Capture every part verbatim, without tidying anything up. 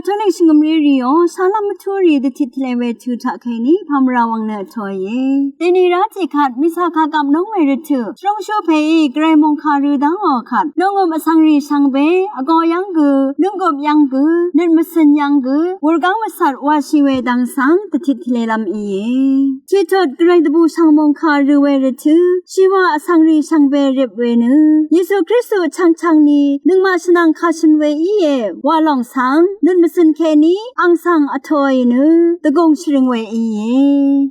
Katolik shvngø̀mrì rìò, shálv́m mvtúrì dvtit tvle we tø̄ taq kèní pàmvrà wvng nø vtōìe. Dèni rá tiqkvt mìsa kagvp nóng we rvtø̀ shvrúngshú pèí gvray mòngkà rø dáò kvt, nòngøp vsvngrì shvngbe, vgō yv́ng gø, nǿnggøp yv́ng gø, nøt mvcø̀n yv́ng gø, wurgáng mvcat washì we dvng svng dvtit tvlelv́m íe. Tiqtut gvray dvbù shv̀ng mòngkà rø we rvtø̀ shìwà vsvngrì shvngbe rip we nø, Yesu Kristu chvngchvng ni nøngmaq shvnvng kà shø̀n we íe wa lòng svng nøt mvcø̀n kèní àng svng vtōì nø dvgùng shvrøng we íe.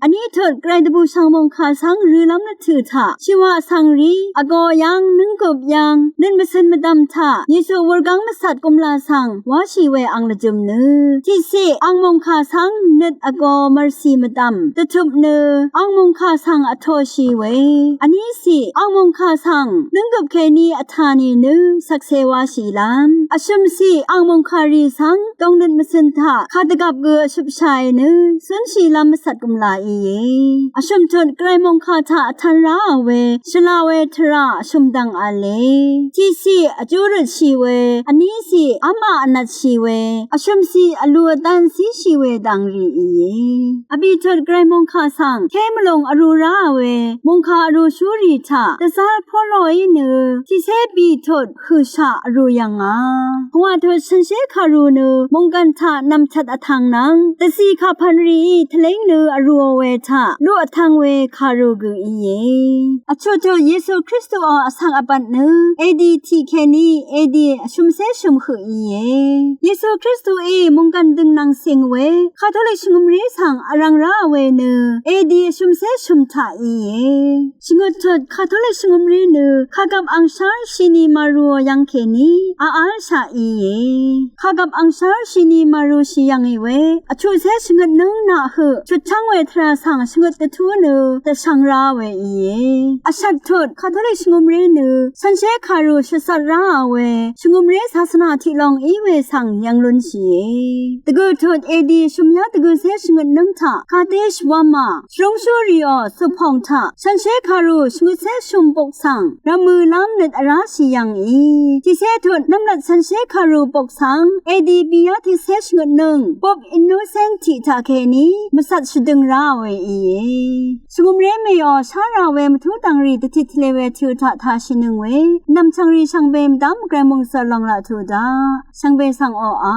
Vní tut gvray dvbù shv̀ng mòngkà svng rølv́m rvtø̀ taq shìwà vsvngrì, vgō yv́ng, nǿnggøp yv́ng, nøt mvcø̀n mvdv̀m taq Yesu wurgáng mvcat gùmlà svng wáshì we àng lvjø̀m nø, tiqciq àng mòngkà svng nøt vgō mv̀rcì mvdv̀m dvtøp nø àng mòngkà svng vtōshì we, vníciq àng mòngkà svng nǿnggøp kèní vtà nìnø shvkse wáshìlv́m, vshø̀mciq àng mòngkà rì svng dòngnøt mvcø̀n taq kàdvgvp gø vshøpshàì nø cúnshìlv́m mvcat gùmlà íe. Vshø̀m tut gvray mòngkà taq vtv̄n ráà we shvlá we tvrà vshø̀m dv̀ng v̄le, tiqciq vjú røtshì we, vníciq v́mà vnvtshì we, vshø̀mciq vlu vdvn zíshì we dv̀ng rì íe. Vbì tut gvray mòngkà svng ké mvlùng vrū ráà we mòngkà vrūshúrì taq dvzv́r Poloí nø tiqcé bì tut hø̀shaq vrū yv̀ngà. Pungwà tut shànshér kàrū nø mònggv̀n taq nv̀mtvt vtv̄ng nvng dvzì kàpv̀n rìí tvléng nø vrūò we taq luq vtv̄ng we kàrū gø íe. Vchuq tut Yesu Kristuò vsvng vbvt nø edi tiq kèní edi vshø̀mcé shø̀m høq íe. Yesu Kristuí mònggv̀n dø̀ng nvng cìng we Katolik shvngø̀mrì svng vrv̄ng ráà we nø edi vshø̀mcé shø̀m taq íe. Shvngøt tut Katolik shvngø̀mrì nø kàgvp angshv́r shini màrūò yv́ng kèní v̄l shaq íe. Kàgvp angshv́r shini màrūshì yv̀ngì we vchuqcé shvngøt nǿng naq høq chutchv́ng we tvrà svng shvngøt dvtú nø dvshvng rá we íe. Vshvt tut Katolik shvngø̀mrì nø shànshér kàrū shvcat ráà we shvngø̀mrì sasvnà tiq long í we svng yv̀ng lúnshìe. Dvgø̀ tut edi shø̀myá dvgø̀cé shvngøt nǿng taq Kaddish Wamma shvrúngshúrìò cupòng taq shànshér kàrū shvngøtcé shø̀m bok svng rvmø̄lv́m nøt vráshì yv̀ngì. Tiqcé tut nvmlat shànshér kàrū bok svng edi bìyá tiqcé shvngøt nǿng Pope Innocent tiq taq kèní mvcat shvdøng ráà we íe. Shvngø̀mrì mèò shá rà we mvtú dv̀ng rì dvtit tvle we tø̄ taq tāshìnøng we nv̀mchv̀ng rì shvngbe mvdv́m gvray mòngzø̀l lòng laq tuq daq shvngbe svng oqà.